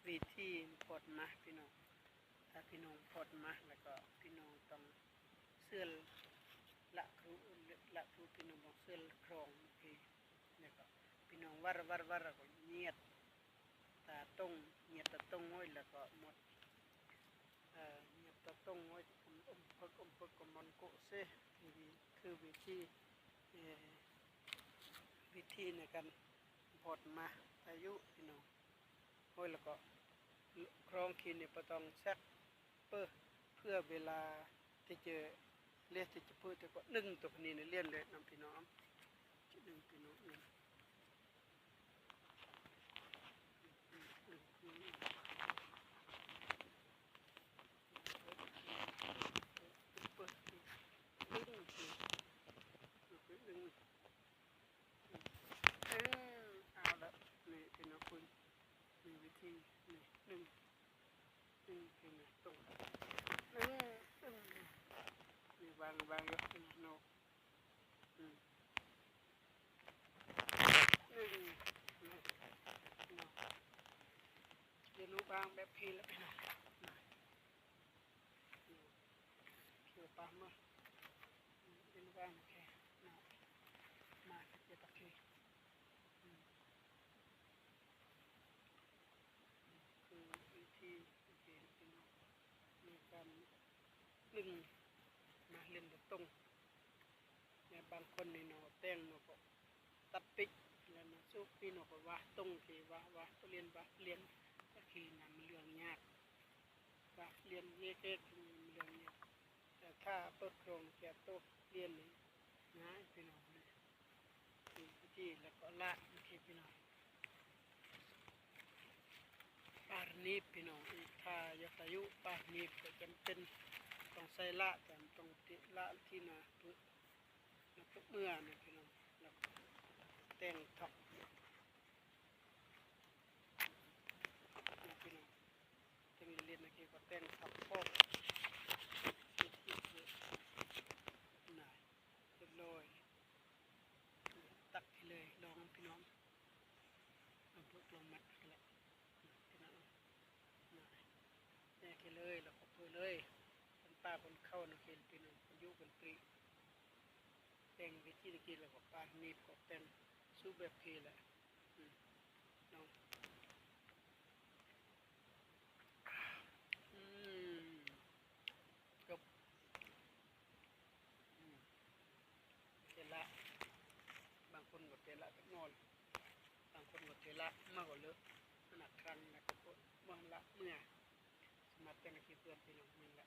ວິທີພອດໝາກພີ່ນ້ອງ. ຖ້າພີ່ນ້ອງພອດໝາກແລ້ວກໍພີ່ນ້ອງຕ້ອງເຊື່ອລະຄູ ລະຄູ ພີ່ນ້ອງຕ້ອງເຊື່ອລະຄອງ ໂອເຄ ແລ້ວກໍພີ່ນ້ອງວັດ ວັດ ວັດ ແລ້ວກໍຫຍຽດຕາຕົງ ຫຍຽດຕາຕົງໄວ້ ແລ້ວກໍໝົດ ເອີ ຫຍຽດຕາຕົງໄວ້ ອົມເພິກ ອົມເພິກ ກໍມັນໂກະເຊ ຄືວິທີ ເອີ ວິທີໃນການພອດໝາກອາຍຸພີ່ນ້ອງ. ໂອ້ຍ ແລ້ວກໍຄອງຄີນີ້ບໍ່ຕ້ອງແຊັກເປີ ເພື່ອເວລາທີ່ຈະເລດທີ່ຈະເປີ ແຕ່ກໍດຶງຕົວນີ້ລຽນເລີຍນຳພີ່ນ້ອງ ຈະດຶງພີ່ນ້ອງ ດຶງ ດຶງ ດຶງ ດຶງ ດຶງ ເອີ ເອົາລະ ນີ້ເປັນເອົາປຶ້ງ ມີວິທີ ນີ້ ດຶງ ດຶງ ເຫັນໄໝ ຕົງ ດຶງ ດຶງ ນີ້ ວາງ ວາງຢູ່ ນີ້ເນາະ ອືມ ດຶງ ນີ້ເນາະ ດຽວໜູວາງແບບພີ້ລະພີ່ນ້ອງ. ເຂຍປາມາ ເປັນວ່າແຄ່ນະ ມາເຂຍປາເຄ ອືມ ຄືວິທີ ໂອເຄ ພີ່ນ້ອງ ໃນການດຶງມາເຫຼັ້ນໂດຍຕົງ. ແລະບາງຄົນນີ້ເນາະ ແຕ່ງເນາະ ກໍຕັດປີກ ແລ້ວມາສູບປີກເນາະ ກໍວາຕົງ ທີ່ວາ ວາ ລຽນ ວາ ລຽນ ກໍຄືນຳເລື່ອງຍາກ ວາ ລຽນເອກໆ ເລື່ອງຍາກ ແຕ່ຖ້າເປີດໂຄງແກ່ໂຕລຽນນີ້ງ່າຍພີ່ນ້ອງ ນີ້ ວິທີ ແລ້ວກໍລາກ ໂອເຄພີ່ນ້ອງ. ປາດໜີບພີ່ນ້ອງ ອີກ ຖ້າຢາກອາຍຸປາດໜີບກໍຈຳເປັນຕ້ອງໃສ່ລະ ແຕ່ຕ້ອງຕິລະທີ່ໜ້າປຶກ ໜ້າປຶກເມືອນະພີ່ນ້ອງ ແລ້ວແຕ່ງທັບນະພີ່ນ້ອງ ແຕ່ງເລັກໆ ນະ ກໍແຕ່ງທັບຂອບ ນະ ຮຽບຮ້ອຍ ຕັກໃຫ້ເລີຍ ລອງພີ່ນ້ອງ ເອົາເພິກລອງມັດກັນລະ ພີ່ນ້ອງ ນະ ແຍກໃຫ້ເລີຍ ແລ້ວກໍເປີເລີຍ ຄົນປ່າຄົນເຂົານະ ເຫັນພີ່ນ້ອງ ຄົນຢູ່ຄົນຕີ ແຕ່ງວິທີຕະກີ້ ແລ້ວກໍປາດໜີບ ກໍແຕ່ງສູບແບບພີ້ແຫຼະ ອືມ ເນາະ ອືມ ຈົບ ອືມ ເທລະ ບາງຄົນກໍເທລະຈັກໜ້ອຍ ບາງຄົນກໍເທລະມາກກວ່າເລີກ ອັນນັ້ນຄັ້ງນະ ກໍບໍ່ລະເມືອ ສຳລັບເຈົ້າໜ້າທີ່ເພື່ອນພີ່ນ້ອງ ແມ່ນລະ